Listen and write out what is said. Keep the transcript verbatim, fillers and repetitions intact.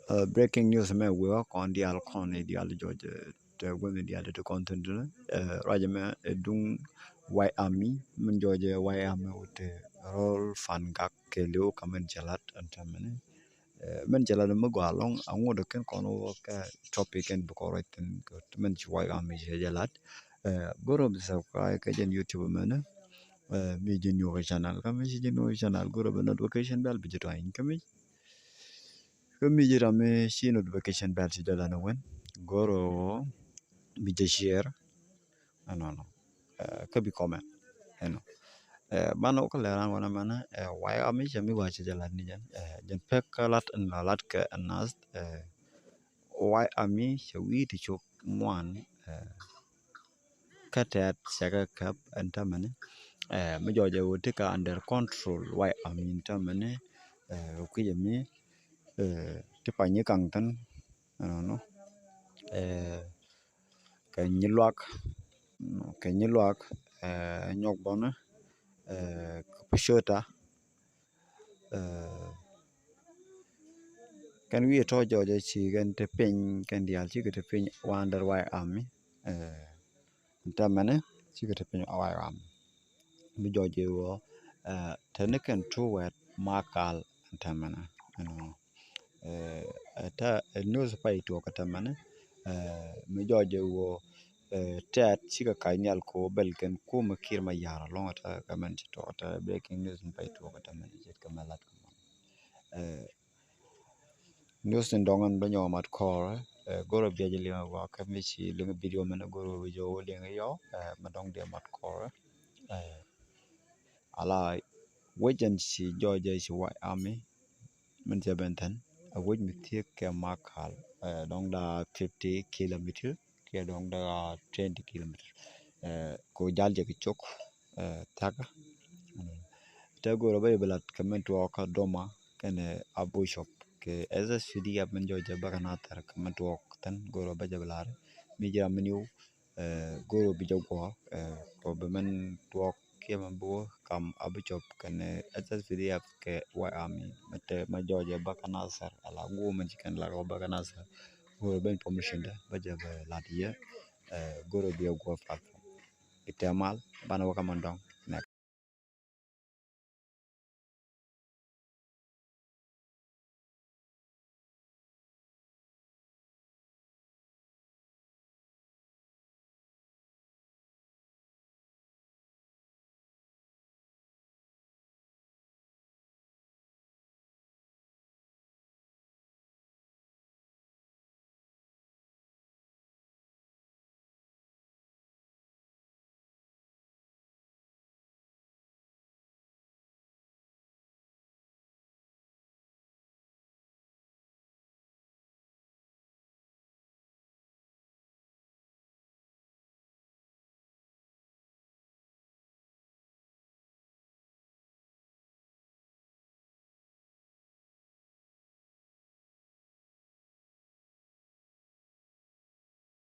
Breaking news mɛ wëë kɔn diaal kɔn i̱ diaal jɔɔc, te wëë diaal te kɔn thin thin. Ruac mɛ i̱ duŋ White Army, min jɔɔc White Army wut te rol fan gak kɛ liw ka min cɛ lat ɛn tɛmɛni. Min cɛ lat mi gɔaa lɔŋ aŋot kɛn kɔn wä kɛ topic kɛn bi kɔn ruac thin kɛ min ci White Army cɛ jɛ lat. Goro bi subscribe kɛ jɛn YouTube mɛni. Mi ji̱ new channel, kä mi ci ji̱ new channel goro bi notification bell bi ji̱ tɔ̱ in kä mi. Kä mi ji̱ ram mi ci notification bell ci jɛ lat ni wen goro bi jɛ share. Ɛnɔnɔ. Kä bi comment. Ɛnɔ. Banɛ wä kä lɛ ran wanɛ mɛnɛ White Army cɛ mi wa cɛ jɛ lat ni jɛn. Jɛn pek kä lat in la lat kɛ ɛn nath White Army cɛ wi̱i̱ ti cuk ŋuan. Kä tɛt cɛ kɛ käp ɛn tämɛni. Mi jɔɔc ɛ wä ti kɛ under control White Army ɛn tämɛni. Kui̱ jɛ mi ti pany kaŋ thin. Ɛnɔnɔ. Kɛ nyi luak, kɛ nyi luak, nyɔk bɔnɛ, kɛ pushota. Kɛn wi̱i̱ tɔ̱ jɔɔc ɛ ci kɛn te piny, kɛn diaal cikɛ te piny under White Army. Ɛn tämɛni cikɛ te piny White Army. Mi jɔɔc ɛ wä te ni kɛn tuwɛt makal ɛn tämɛni. Ɛnɔ. Ɛ, ɛ, tɛ, ɛ, news pay tuɔɔk kä tämɛni. Ɛ, mi jɔɔc ɛ wä, ɛ, tɛt cikɛ kac nhial ko bɛl kɛn kumɛ Kiir Mayar ɛlɔ̱ŋ ɛ tɛ kɛ mɛn ci tuɔɔk ɛ tɛ breaking news mi pay tuɔɔk kä tämɛni ce̱tkɛ mɛ lat kɛ mɔn. Ɛ, news ni dɔŋ ɛn bä nyɔk mat kɔr, ɛ, goro biɛ jɛ liŋ ɛ gɔaa kä mi ci liŋ video mɛn goro bi jɛ wä liŋ yɔ, ɛ, mɛ dɔŋ diɛ mat kɔr, ɛ, ala wecɛn ci jɔɔc ɛ ci White Army, min cɛ ben thin a wec mi thiek kɛ makal, ɛ, dɔŋ da fifty kilometer kiɛ dɔŋ da twenty kilometer. Ɛ, ko jal jɛ ki cok, ɛ, thiakä. Te goro bä jɛ bi lat kɛ min tuɔɔk kä Doma kɛnɛ Abu Shop kɛ S S P D F min jɔɔc jɛ bä kɛ na thɛr kɛ min tuɔɔk thin goro bä jɛ bi lat mi ji̱ ram min yow. Ɛ, goro bi jɛ guɔ, ɛ, kɔ bi mɛn tuɔk kiɛ mɛn bi wä kam a bi cɔp kɛn, ɛ, S S P D F kɛ White Army mɛ te mɛ jɔɔc ɛ bä kä Nasir ala guɔ mɛn ci kɛn lak ɔ bä kä Nasir. Goro ben information dɛ bä jɛ bɛ lat yɛ, ɛ, goro bi jɛ guɔ platform. Itɛ mal banɛ wä kä mɛn dɔŋ.